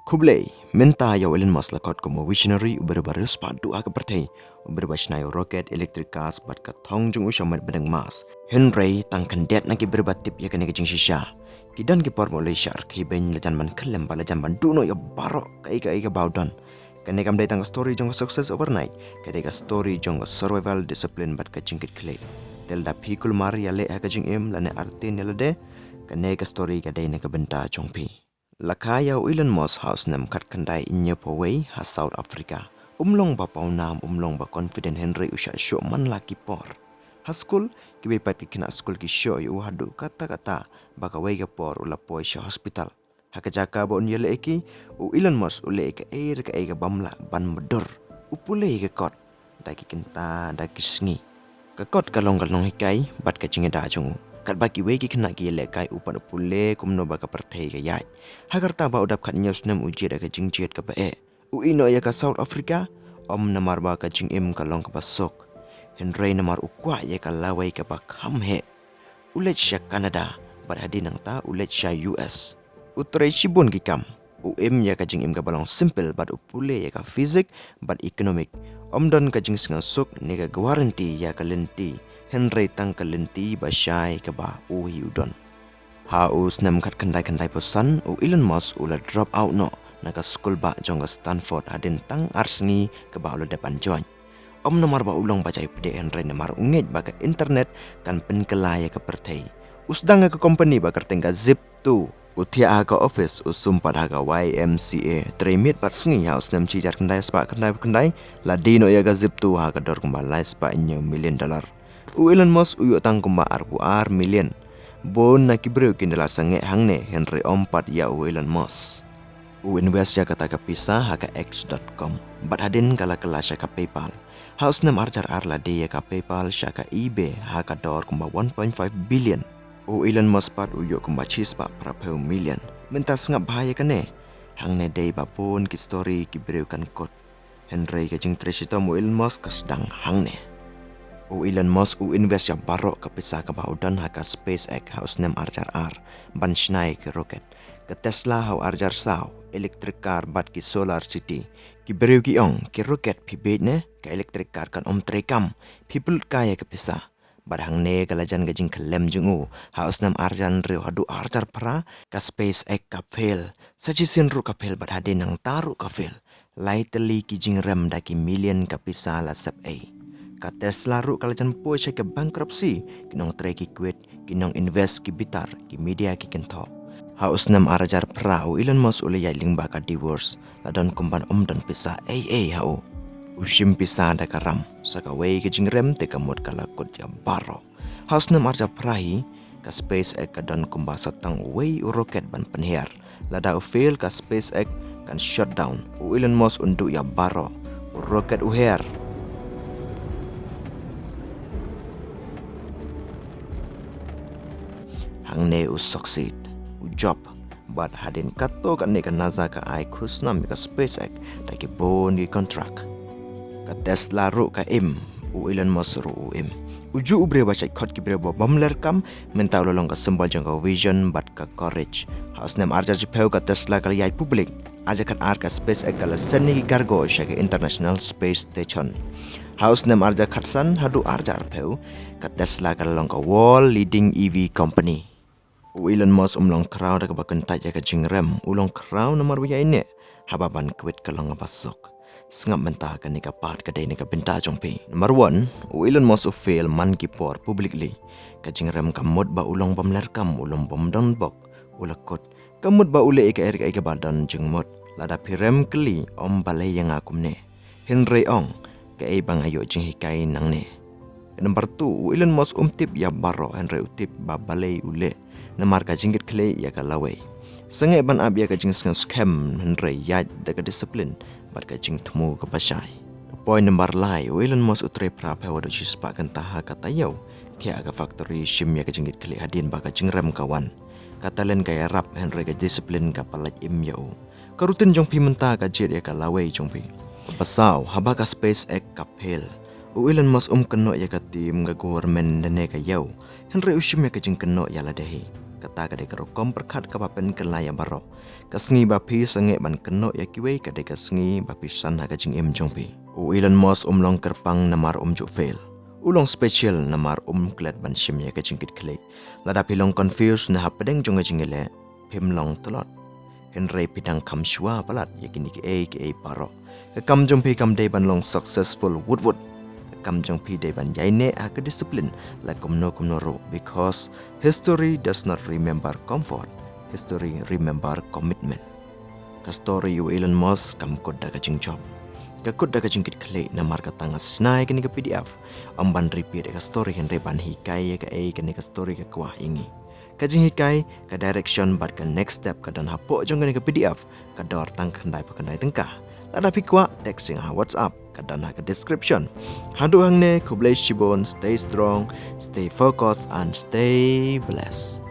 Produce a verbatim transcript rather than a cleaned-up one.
Khublei, mynta ïa u Elon Musk la khot kum u visionary, u briew ba riewspah duh ha ka pyrthei, u briew ba shna ïa u rocket, electric cars, bad ka thong jong u sha met bneng Mars. Hynrei tang khyndiat na ki briew ba tip ïa kane ka jingshisha, ki don ki por ba u la shah rkhie beiñ, la jan ban khyllem bad la jan ban duh noh ïa baroh kaei kaei kaba u don. Kane kam dei tang ka story jong ka success overnight, ka dei ka story jong ka survival, discipline bad ka jingkitkhlieh. Te lada phi kulmar ïaleh ha ka jingim lane artatien ïa lade, kane ka story ka dei na ka bynta jong phi. La kha ïa u Elon Musk ha u snem khatkhyndai hynñiewphew wei ha South Africa. Um long ba pawnam, um long ba confident, hynrei u shah shoh man la ki por. Ha skul, kiwei pat ki khynnah skul ki shoh ïa u haduh katta katta ba kawei ka por u la poi sha hospital. Ha ka jaka ba un ïaleh ïa ki, u Elon Musk u leh ïa kaei re kaei kaba ym lah ban mutdur. U pule ïa ka kot da ki kynta, da ki sngi. Ka kot ka long ka nonghikai bad ka jingïada jong u. Katba kiwei ki khynnah ki ïalehkai, u pat u pule kumno ba ka pyrthei ka ïaid. Ha ka rta ba u dap khathynñiew snem u jied ïa ka jingjied kaba eh. U ïeh noh ïa ka South Africa, ym namar ba ka jingim ka long kaba suk, hynrei namar u kwah ïa ka lawei kaba kham heh. U leit sha Canada, bad hadien nangta u leit sha U S. U trei shibun ki kam. U im ïa ka jingim kaba long simple, bad u pule ïa ka physics bad economics. Ym don ka jingsngewsuk ne ka guarantee ïa ka lynti, hynrei tang ka lynti ba shai kaba u hi u don. Ha u snem khatkhyndai khyndaiphew san, u Elon Musk u la drop out noh na ka skul bah jong ka Stanford hadien tang ar sngi kaba u la dep ban join. Ym namar ba u long ba jaipdeh, hynrei namar u ngeit ba ka internet kan pynkylla ïa ka pyrthei. U sdang ïa ka company ba kyrteng ka Zip two. U thiah ha ka office, u sum pat ha ka Y M C A. Trei miet bad sngi, ha u snem shi hajar khyndai spah khyndai phew khyndai, la die noh ïa ka Zip two ha ka dor kumba lai spah hynñiew million dollar. U Elon Musk u ïoh tang kumba arphew ar million. Bun na ki briew kin da la sangeh hangne, hynrei ym pat ïa u Elon Musk. U invest ïa kata ka pisa ha ka X dot com. Bad hadien ka la kylla sha ka PayPal. Ha u snem ar hajar ar la die ïa ka PayPal sha ka eBay ha ka dor kumba one point five billion. U Elon Musk pat u ïoh kumba shi spah phraphew million. Mynta sngap bha ïa kane. Hangne dei ba bun ki story ki briew kan kut. Hynrei ka jingtrei shitom u Elon Musk ka sdang hangne. U Elon Musk u invest ïa baroh ka pisa kaba u don ha ka SpaceX ha u snem ar hajar ar, ban shna ïa ki rocket. Ka Tesla ha u ar hajar saw, electric car bad ki solar city. Ki briew ki ong, ki rocket phi bieit ne, ka electric car kan ym trei kam, phi pynlut kai ïa ka pisa. Bad hangne ka la jan ka jingkhyllem jong u, ha u snem ar hajar hynriew haduh ar hajar phra, ka SpaceX ka fail. Sa shisien ruh ka fail bad hadien nangta ruh ka fail. Lai tylli ki jingrem da ki million ka pisa la sep ei. Ka Tesla ruh ka la jan poi sha ka bankruptcy, ki nongtrei ki quit, ki nong invest ki bitar, ki media ki kynthoh. Ha u snem ar hajar phra u Elon Musk u la ïaid lyngba ka divorce, la don kumban ym don pisa ei ei ha u. U shim pisa da ka ram, sa kawei ka jingrem te ka mut ka la kut ïa baroh. Ha u snem ar hajar phra hi, ka SpaceX ka don kumba sa tang uwei u rocket ban pynhiar. Lada u fail ka SpaceX kan shutdown. U Elon Musk un duh ïa baroh. U rocket u hiar. Hangne u succeed. U jop. Bad hadien katto katne ka NASA ka ai khusnam ïa ka SpaceX da ki bun ki contract. Ka Tesla ruh ka im, u Elon Musk ruh u im. U juh u briew ba shait khot ki briew ba bym ler kam, mynta u la long ka symbol jong ka vision bad ka courage. Ha u snem ar hajar shiphew ka Tesla ka la ïaid public. Ar hajar khatar ka SpaceX ka la send ïa ki cargo sha ka International Space Station. Ha u snem ar hajar khatsan haduh ar hajar arphew ka Tesla ka la long ka world leading E V company. U Elon Musk um long khraw da kaba kyntait ïa ka jingrem, u long khraw namar ba ïaineh, haba ban quit ka long kaba suk. Sngap mynta kane ka part ka dei na ka bynta jong phi. Number one, u Elon Musk u fail man ki por publicly. Ka jingrem ka mut ba u long bym ler kam, u long bym don bok, u la kut. Ka mut ba u leh ïa kaei kaei kaba don jingmut. Lada phi rem kylli, ym balei ïa nga kumne. Hynrei ong, kaei ba nga ïoh jinghikai nangne. Number two, u Elon Musk um tip ïa baroh hynrei u tip ba balei u leh. Namar ka jingkitkhlieh ïa ka lawei. Sangeh ban ap ïa ka jingsngew skhem hynrei ïaid da ka discipline bad ka jingthmu kaba shai. Point number lai, u Elon Musk u trei phra phew haduh shispah kynta ha ka taïew. Thiah ka factory, shim ïa ka jingkitkhlieh hadien ba ka jingrem ka wan. Ka talent ka ïarap hynrei ka discipline ka pynlait im ïa u. Ka routine jong phi mynta ka jied ïa ka lawei jong phi. Ba saw, haba ka SpaceX ka fail, u Elon Musk um kynnoh ïa ka team, ka government lane ka ïew. Hynrei u shim ïa ka jingkynnoh ïa lade hi. Kata ka dei ka rukom pyrkhat kaba pynkylla ïa baroh. Ka sngi ba phi sangeh ban kynnoh ïa kiwei ka dei ka sngi ba phi san ha ka jingim jong phi. U Elon Musk um long kyrpang namar um ju fail. U long special namar um klet ban shim ïa ka jingkitkhlieh. Lada phi long confused na hapdeng jong ka jingïaleh, phim long tlot. Hynrei phi dang kham shuwa palat ïa kine kiei kiei baroh. Ka kam jong phi kam dei ban long successful wut wut. Ka kam jong phi dei ban ïaineh ha ka discipline la kumno kumno ruh, because history does not remember comfort. History remember commitment. Ka story u Elon Musk kam kut da ka jingjop. Ka kut da ka jingkitkhlieh namar kata nga shna ïa kane ka P D F. Ym ban repeat ïa ka story hynrei ban hikai ïa kaei kane ka story ka kwah ïa ngi. Ka jinghikai, ka direction bad ka next step ka don hapoh jong kane ka P D F, ka dor tang khyndai phew khyndai tyngka. Lada phi kwah, text ïa nga ha WhatsApp, ka don ha ka description. Haduh hangne, khublei shibun, stay strong, stay focused and stay blessed.